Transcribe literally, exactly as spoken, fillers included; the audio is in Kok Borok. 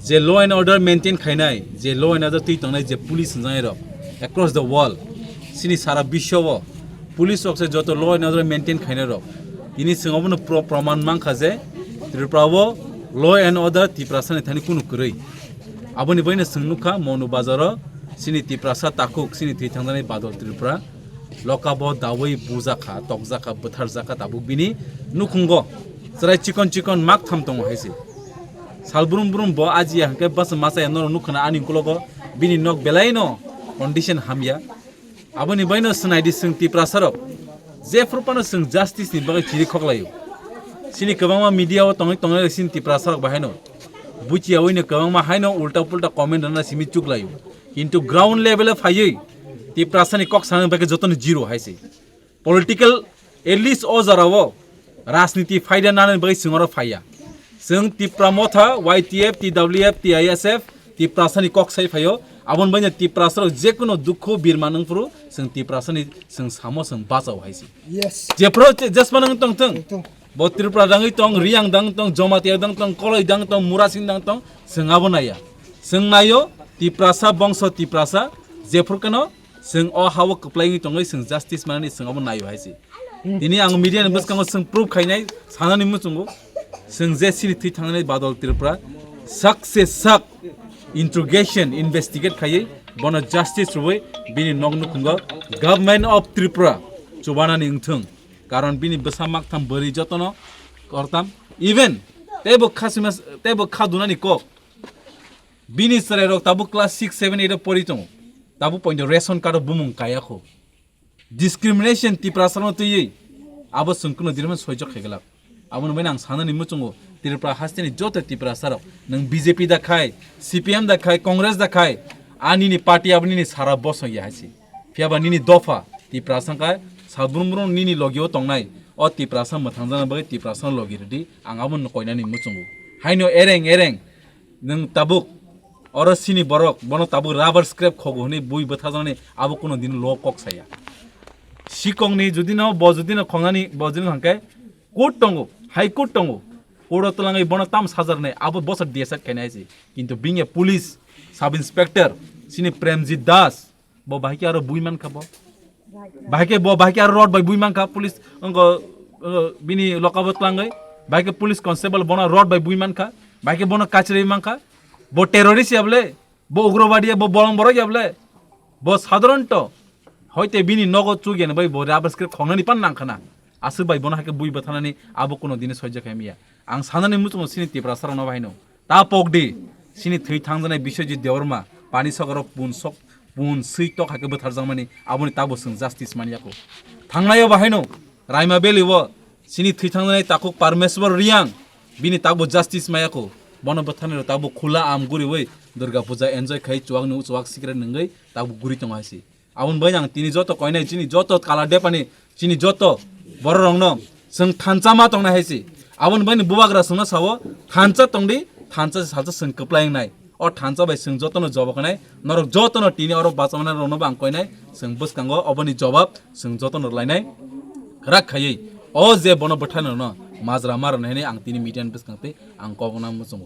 Je law and order maintain khainai, je law and order twi tongnai, je police hwnjaknai rok across the world, sini sara biswo o police rok se joto law and order maintain khainai rok. Tini chwng obono pro-, proman mankha je Tripura o law and order Tiprasa ni thani kunu kwrwi. Aboni baino chwng nukha Monu Bazar o sini Tiprasa takhuk, sini thwi thangjaknai Badal Tripura lokabo dawi bujakha, tokjakha, bwtharjakha, tabuk bini nukhungo chwrai chikon chikon mak tham tongo hai se. Sal brum brum bo ajiya hwnkhe bwsa masa ya norok nukha na ani ukologo bini nok belai no condition hamya. Aboni baino swnaidi chwng Tiprasa rok jephru phano chwng justice ni bagwi chiri khoklaio. Sini kwbangma media o tongwi tongnai sini Tiprasa rok bahaino buchiyawi no kwbangma haino ulta pulta comment rwna simi chuklaio. Kintu ground level o phaiwi Tiprasa ni kok sana bagwi jotono zero hai se. Political, at least o jora o rajniti phaida nani bagwi chwng oro phaiya. Chwng Tipra Motha, Y T F, T W F, T I S F, Tiprasa ni kok sai phaio. Aboni baino Tiprasa rok jekuno dukhu birma nang phuru chwng Tiprasa ni chwng samo chwng bachao hai se. Yes. Jephru je-, jesma nang tong thung. Tong. Bo Tripura dangwi tong, Riyang dang tong, Jamatia dang tong, Koloi dang tong, Murasing dang tong, chwng abo naiya. Chwng naio Tiprasa bongso Tiprasa jephru keno chwng o ha-o kwplai wngwi tongwi chwng justice manani chwng abo naio hai se. Hmm. Tini ang media ni bwskango chwng proof khainai sanani muchungo. Chwng je sini thwi thangnani Badal Tripura sak se sak interrogation, investigate khaiwi bono justice rwui bini nok nukhungo Government of Tripura chubanani wngthung. Karon bini bwsa maktham bwrwi jotono kortam. Even teibo kha sima, teibo kha dunani kok. Bini chwrairok tabuk class six, seven, eight o pori tongo. Tabuk poito ration card o bumung kaya kho. Discrimination Tiprasa no twiwi abo chwng kuno dirman soijo khaiglak. Aboni baino ang sanani muchungo Tripura hasteni joto Tiprasa rok, nwng B J P da khai, C P M da khai, Congress da khai, ani ni party abo nini sara bosong ya hai se. Phiya ba nini dopha Tiprasa kha, salbrum brum nini logi o tongnai o Tiprasa mwthangjakna bagwi Tiprasa no logi rwdi, ang abo no koinani muchungo. Haino ereng ereng nwng tabuk oro sini borok bono tabuk rubber scrap khogo hwnwi bui bwthajaknani abo kuno din lo kok saya. Sikongni judino bo judino khongnani bo judino hwnkhe court tongo, high court tongo. Court o twlangwi bono tam sajarnai abo bosor D S R khainai se. Kintu bini police sub inspector sini Premjit Das, bo bahai khe aro bui mankha bo. Bahai khe bo, bahai khe aro rod bai bui mankha police, ongo, ongo bini lokabo twlangwi. Bahai khe police constable bono rod bai bui mankha. Bahai khe bono kachirwi mankha. Bo terrorist ya bole, bo ugrobadi ya, bo bolong borok ya bole. Bo sadharanto hoite bini nogo chugyan bai bo rubber scrap khongnani pan nangkhana. Aswk bai bono hai khe bui bwthanani abo kuno dini soijo khaimiya. Ang sanani muchungo sini Tiprasa rokno bahaino. Ta pokdi, sini thwi thangjanai Biswajit Debbarma, pani sogoro pun sok, pun swi tok hai khe bwtharjakmani, aboni tabo chwng justice manyakho. Thangnaio bahaino, Raima Valley o, sini thwi thangjanai takhuk Parmeswar Riyang, bini tabo justice mayakho. Bono bwtharnai rok tabo khula am guriwi Durga Puja enjoy khai chuwak nu chuwak sikre nungwi tabo guri tongo hai se. Aboni bai ang tini joto koinai chini joto kala depani chini joto borok rokno chwng thansa ma tongnai hai se. Aboni bai ni bubagra chwngno sao thansa tongdi, thansa se salsa chwng kwplai wngnai. O thansa bai chwng jotono jobab khnai, norok jotono tini oro bachama rokno bo ang koinai chwng bwskango oboni jobab chwng jotono rwlainai rak khaiwi. O je bono bwtharnai rokno majra ma rwnai hinwi ang tini media ni bwskang twi ang kobokna muchungo.